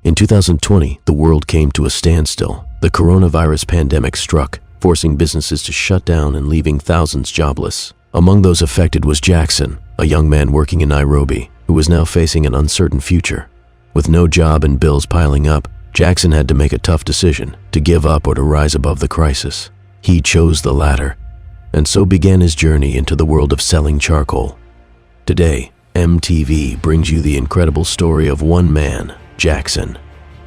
In 2020, the world came to a standstill. The coronavirus pandemic struck, forcing businesses to shut down and leaving thousands jobless. Among those affected was Jackson, a young man working in Nairobi, who was now facing an uncertain future. With no job and bills piling up, Jackson had to make a tough decision to give up or to rise above the crisis. He chose the latter, and so began his journey into the world of selling charcoal. Today, MTV brings you the incredible story of one man, Jackson,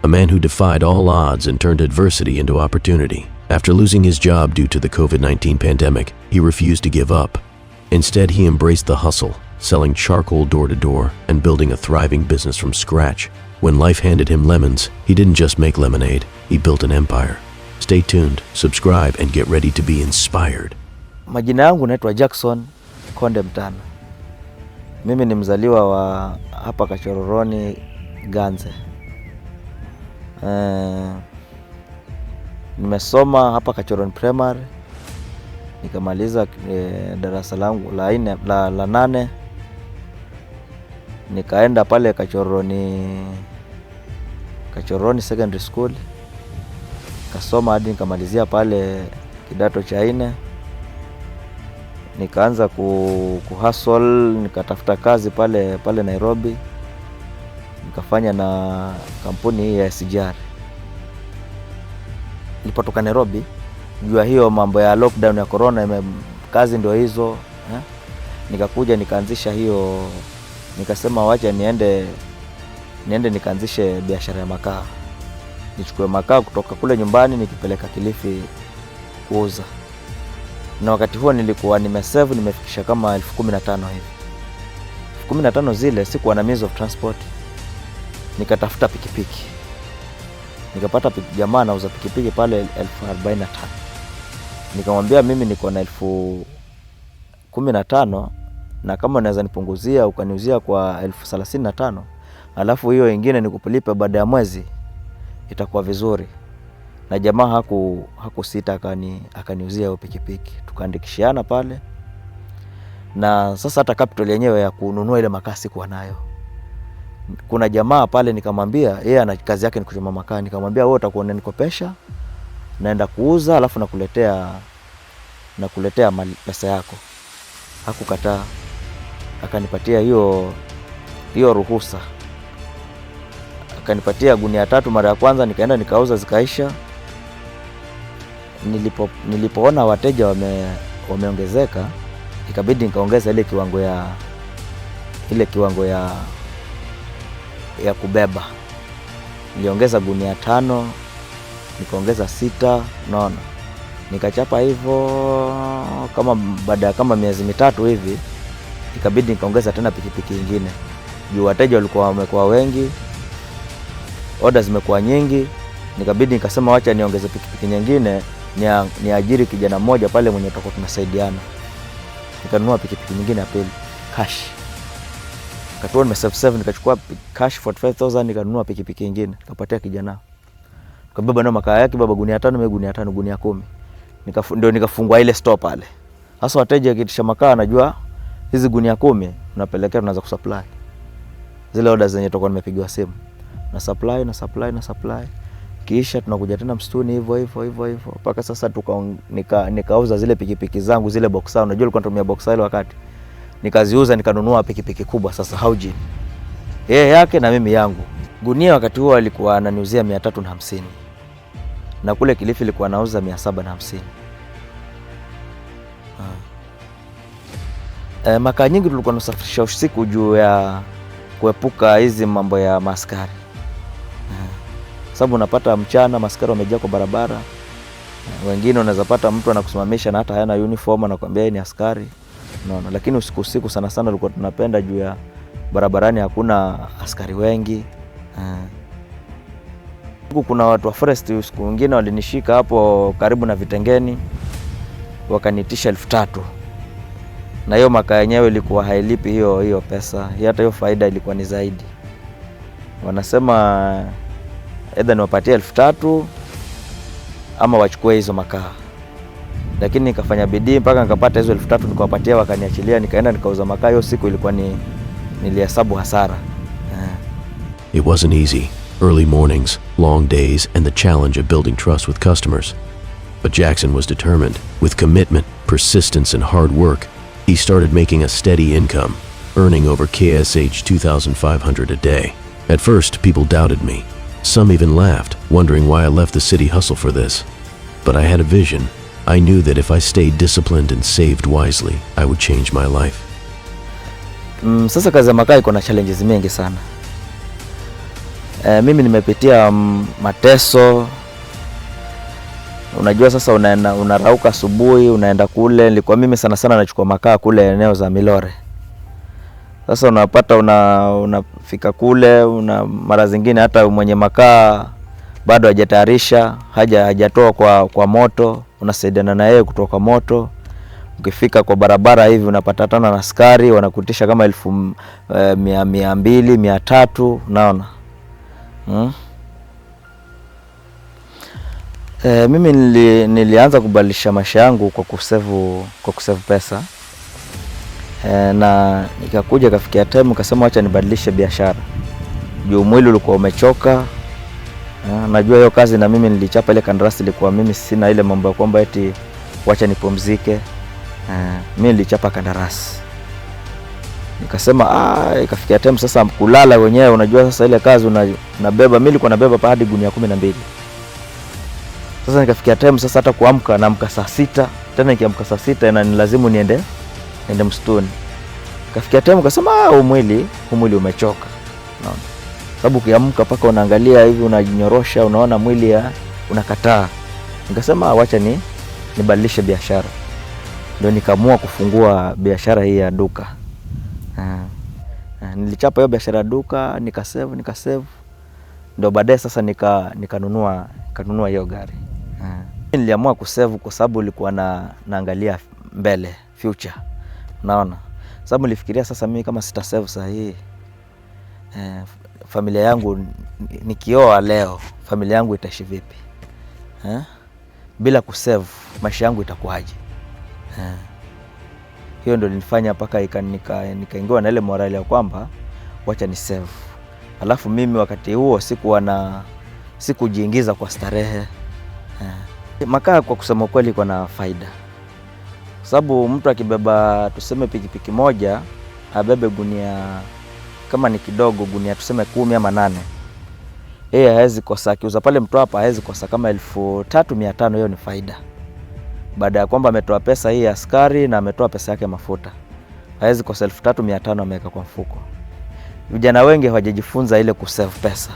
a man who defied all odds and turned adversity into opportunity. After losing his job due to the COVID-19 pandemic, he refused to give up. Instead, he embraced the hustle, selling charcoal door to door and building a thriving business from scratch. When life handed him lemons, he didn't just make lemonade, he built an empire. Stay tuned, subscribe, and get ready to be inspired. Majina yangu naitwa Jackson Konde Mtana. Mimi ni mzaliwa wa hapa Kachororoni, Ganze. Nimesoma hapa Kachororoni Primary. Nikamaliza darasa langu la 8. Nikaenda pale Kachororoni Secondary School. Kasoma hadi nikamalizia pale kidato cha 4. Nikaanza kuhustle, nikatafuta kazi pale Nairobi. Nikafanya na kampuni ya SGR. Nilipotoka Nairobi, jua hiyo mambo ya lockdown ya corona, kazi ndio hizo. Nikakuja nikaanzisha hiyo, nikasema wacha niende nikaanzishe biashara ya makaa. Nichukue makaa kutoka kule nyumbani nikipeleka Kilifi kuuza. Na wakati huo nilikuwa nimesave, nimefikisha kama 15,000 hivi. 15,000 zile sikuwa na means of transport. Nikatafuta pikipiki. Nikapata jamaa anauza pikipiki pale 45,000. Nikamwambia mimi niko na 15,000 na kama unaweza nipunguzia ukaniuzia kwa 35,000, alafu hiyo nyingine nikulipe baada ya mwezi, itakuwa vizuri. Na jamaa hakusita akaniuzia hiyo pikipiki. Tukaandikishiana pale. Na sasa hata capital yenyewe ya kununua ile makaa sikuwa nayo. Kuna jamaa pale nikamwambia, yeye ana kazi yake ni kuchoma makaa. Nikamwambia wewe utakuwa unanikopesha, naenda kuuza alafu nakuletea pesa yako. Hakukataa. Akanipatia hiyo ruhusa. Akanipatia gunia 3 mara ya kwanza, nikaenda nikauza zikaisha. Nilipoona wateja wameongezeka, ikabidi nikaongeza ile kiwango ya kubeba. Niliongeza gunia 5, nikaongeza 6, unaona. Nikachapa hivyo kama baada ya kama miezi 3 hivi, ikabidi nikaongeza tena pikipiki nyingine. Juu wateja walikuwa wamekuwa wengi, orders zimekuwa nyingi, nikabidi nikasema wacha niongeze pikipiki nyingine, niajiri kijana mmoja pale mwenye tutakuwa tunasaidiana. Nikanunua pikipiki nyingine ya pili cash. Nikatoa nimesave, nikachukua cash 45,000, nikanunua pikipiki nyingine, nikapatia kijana. Nikabeba na makaa yake, baba gunia 5, mimi gunia 5, gunia 10. Ndio nikafungua ile store pale. Sasa wateja wakitisha makaa anajua hizi gunia 10 unapelekea, tunaanza kusupply. Zile orders zenye tutakuwa nimepigiwa simu. Na supply. Kisha tunakuja tena msituni hivyo. Mpaka sasa nikauza zile pikipiki zangu, zile Boxer. Unajua nilikuwa natumia Boxer ile wakati. Nikaziuza nikanunua pikipiki kubwa sasa Haujin. Yeye yake na mimi yangu. Gunia wakati huo alikuwa ananiuzia 350. Na kule Kilifi alikuwa anauza 750. Makaa nyingi tulikuwa tunasafirisha usiku juu ya kuepuka hizi mambo ya maskari. Sababu unapata mchana maskari wamejaa kwa barabara. Wengine unaweza pata mtu anakusimamisha na hata hayana uniform, anakuambia ni askari. Unaona, lakini usiku sana tulikuwa tunapenda juu ya barabarani hakuna askari wengi. Kuna watu wa forest usiku wengine walinishika hapo karibu na Vitengeni, wakanitisha 3,000. Na hiyo makaa yenyewe ilikuwa hailipi hiyo pesa. Hata hiyo faida ilikuwa ni zaidi. Wanasema either niwapatie 3,000 ama wachukue hizo makaa. Lakini nikafanya bidii mpaka nikapata hizo 3,000 nikawapatia, wakaniachilia, nikaenda nikauza makaa. Hiyo siku ilikuwa nilihesabu hasara. It wasn't easy, Early mornings, long days, and the challenge of building trust with customers. But Jackson was determined. With commitment, persistence, and hard work, he started making a steady income, earning over KSH 2,500 a day. At first, people doubted me. Some even laughed, wondering why I left the city hustle for this. But I had a vision. I knew that if I stayed disciplined and saved wisely, I would change my life. Sasa kazi ya makaa iko na challenges mingi sana. Mimi nimepitia mateso. Unajua sasa unarauka asubuhi, unaenda kule. Nilikuwa mimi sana sana nachukua makaa kule eneo za Milore. Sasa unapata unafika kule, mara zingine hata mwenye makaa bado hajatayarisha, hajatoa kwa moto, unasaidiana na yeye kutoa kwa moto. Ukifika kwa barabara hivi unapatana na askari, wanakutisha kama 200, 300, unaona. Mimi nilianza kubadilisha maisha yangu kwa kusave pesa. Na nikakuja kafikia time nikasema acha nibadilishe biashara. Juu mwili ulikuwa umechoka. Najua hiyo kazi na mimi nilichapa ile kandarasi, ilikuwa mimi sina ile mambo ya kwamba eti wacha nipumzike. Mimi nilichapa kandarasi. Nikasema ikafikia time sasa kulala wenyewe, unajua sasa ile kazi unabeba, mimi nilikuwa nabeba hadi gunia 12. Sasa nikafikia time sasa hata kuamka naamka saa 6, tena nikiamka saa 6 na nilazimu niende msituni. Kafikia time nikasema mwili umechoka. Unaona? Sababu ukiamka paka unaangalia hivi unajinyorosha, unaona mwili unakataa. Nikasema wacha nibadilishe biashara. Ndio nikaamua kufungua biashara hii ya duka. Nilichapa hiyo biashara ya duka, nikasave. Ndio baadaye sasa nikanunua hiyo gari. Niliamua kusave kwa sababu nilikuwa naangalia mbele, future. Unaona? Sababu nilifikiria sasa mimi kama sitasave saa hii, familia yangu nikioa leo, familia yangu itaishi vipi? Bila kusave maisha yangu itakuwaje? Hiyo ndio nilifanya paka nikaingiwa na ile morale ya kwamba wacha ni save. Alafu mimi wakati huo sikujiingiza kwa starehe. Makaa kwa kusema kweli iko na faida. Sababu mtu akibeba tuseme pikipiki moja, abebe gunia kama ni kidogo, gunia tuseme 10 ama 8. Yeye hawezi kosa, akiuza pale mtu hapa hawezi kosa kama 3,500, hiyo ni faida. Baada ya kwamba ametoa pesa hii ya askari na ametoa pesa yake mafuta, hawezi kosa 3,500 ameweka kwa mfuko. Vijana wengi hawajajifunza ile kusave pesa.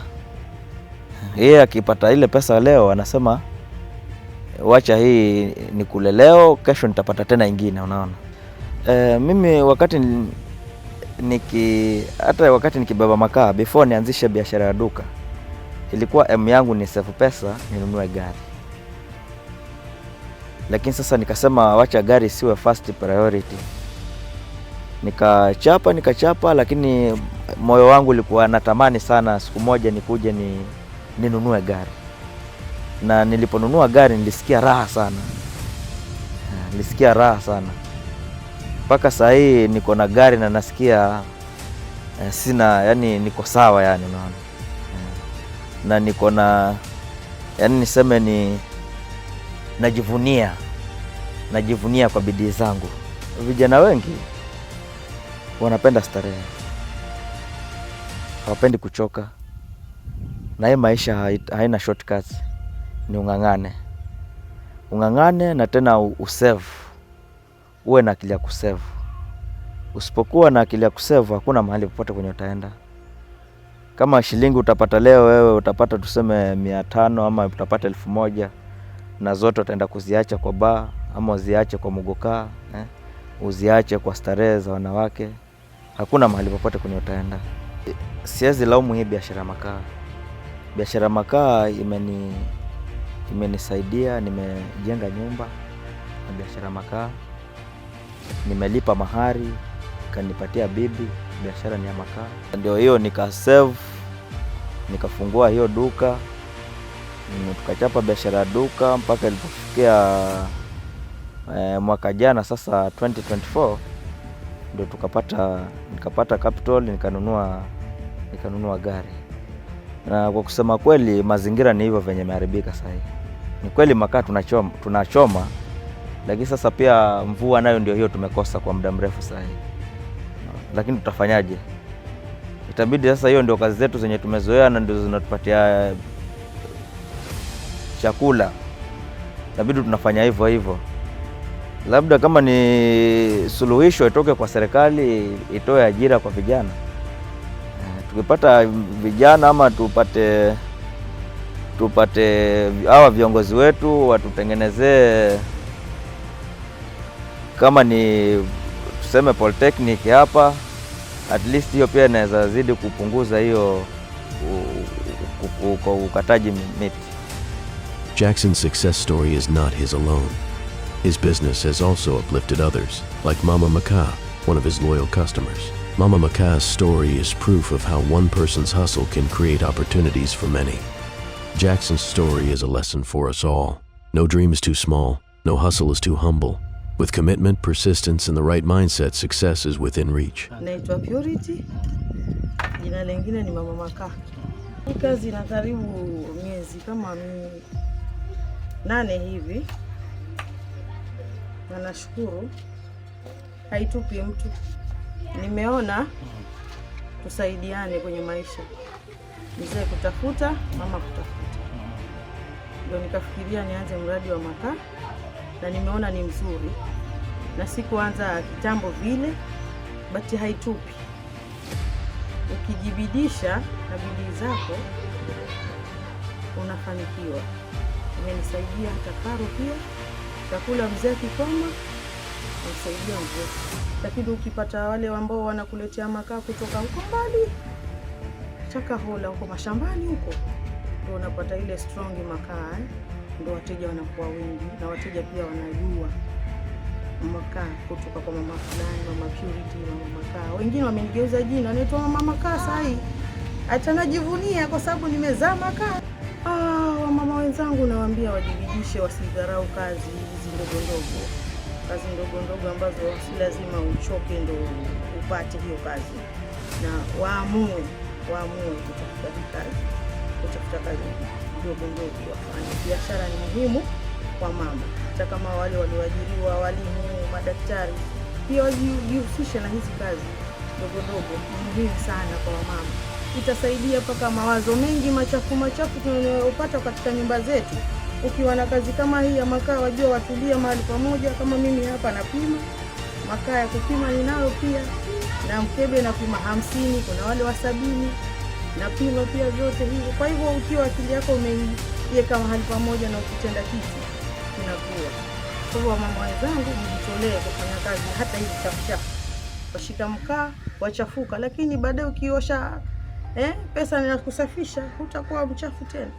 Yeye akipata ile pesa leo anasema wacha hii nikule leo, kesho nitapata tena ingine, unaona. Mimi wakati nikibeba makaa, before nianzishe biashara ya duka, ilikuwa yangu ni save pesa ninunue gari. Lakini sasa nikasema wacha gari siwe first priority. Nikachapa, lakini moyo wangu ulikuwa natamani sana siku moja nikuje ninunue gari. Na niliponunua gari nilisikia raha sana. Mpaka saa hii niko na gari na nasikia niko sawa unaona. Na niko na niseme najivunia kwa bidii zangu. Vijana wengi wanapenda starehe, hawapendi kuchoka. Na hii maisha haina shortcuts, ni ungangane na tena usave. Uwe na akili ya kusave. Usipokuwa na akili ya kusave, hakuna mahali popote kwenye utaenda. Kama shilingi utapata leo, wewe utapata tuseme 500 ama utapata 1,000, na zote utaenda kuziacha kwa bar ama uziache kwa mugoka, uziache kwa starehe za wanawake. Hakuna mahali popote kwenye utaenda. Siwezi laumu hii biashara makaa. Biashara makaa imenisaidia, nimejenga nyumba na biashara makaa. Nimelipa mahari, kanipatia bibi, biashara ni ya makaa. Ndio hiyo nikasave, nikafungua hiyo duka. Tukachapa biashara duka mpaka ilipofikia mwaka jana sasa 2024, ndio nikapata capital, nikanunua gari. Na kwa kusema kweli mazingira ni hivyo venye yameharibika sasa hivi. Ni kweli makaa tunachoma, lakini sasa pia mvua nayo ndio hiyo tumekosa kwa muda mrefu sasa hivi. Lakini tutafanyaje? Itabidi sasa, hiyo ndio kazi zetu zenye tumezoea na ndio zinatupatia chakula. Itabidi tunafanya hivyo. Labda kama ni suluhisho itoke kwa serikali, itoe ajira kwa vijana. Tukipata vijana ama tupate hawa viongozi wetu watutengenezee, kama ni tuseme polytechnic hapa, at least hiyo pia inaweza zidi kupunguza hiyo ukataji miti. Jackson's success story is not his alone. His business has also uplifted others, like Mama Makaa, one of his loyal customers. Mama Makaa's story is proof of how one person's hustle can create opportunities for many. Jackson's story is a lesson for us all. No dream is too small, no hustle is too humble. With commitment, persistence, and the right mindset, success is within reach. Naitwa Purity. Jina lingine ni Mama Makaa. Hii kazi ina karibu miezi kama 8 hivi. Na nashukuru haitupi mtu. Nimeona tusaidiane kwenye maisha. Mzee kutafuta, mama kutafuta. Ndio nikafikiria nianze mradi wa makaa, na nimeona ni mzuri. Na sikuanza kitambo vile, but haitupi. Ukijibidisha na bidii zako unafanikiwa. Imenisaidia hata karo pia. Chakula mzee kikoma, unasaidia mzee. Lakini ukipata wale ambao wanakuletea makaa kutoka huko mbali, Chakahola huko mashambani huko, ndio unapata ile strong makaa, ndio wateja wanakuwa wengi, na wateja pia wanajua makaa kutoka kwa mama fulani, Mama Purity, Mama Makaa. Wengine wamenigeuza jina, naitwa Mama Makaa sasa hivi. Hata najivunia kwa sababu nimezaa makaa. Wamama wenzangu nawaambia wajibidishe, wasidharau kazi hizi ndogo. Kazi ndogo ambazo si lazima uchoke ndio upate hiyo kazi. Na waamue kutafuta kazi ndogo wafanye. Biashara ni muhimu kwa mama. Hata kama wale walioajiriwa, walimu, madaktari, pia wajihusishe na hizi kazi ndogo. Muhimu sana kwa mama. Itasaidia paka mawazo mengi machafu tunayopata katika nyumba zetu. Ukiwa na kazi kama hii ya makaa, wajua watulia mahali pamoja. Kama mimi hapa napima makaa ya kupima ninayo pia, na mkebe napima 50, kuna wale wa 70 napima pia zote hivyo. Kwa hivyo ukiwa akili yako umeiweka mahali pamoja na ukitenda kitu kinakuwa. Kwa hivyo mama wenzangu, mjitolee kufanya kazi hata hizi chafu. Washika mkaa wachafuka, lakini baadaye ukiosha pesa ni kusafisha, hutakuwa mchafu tena.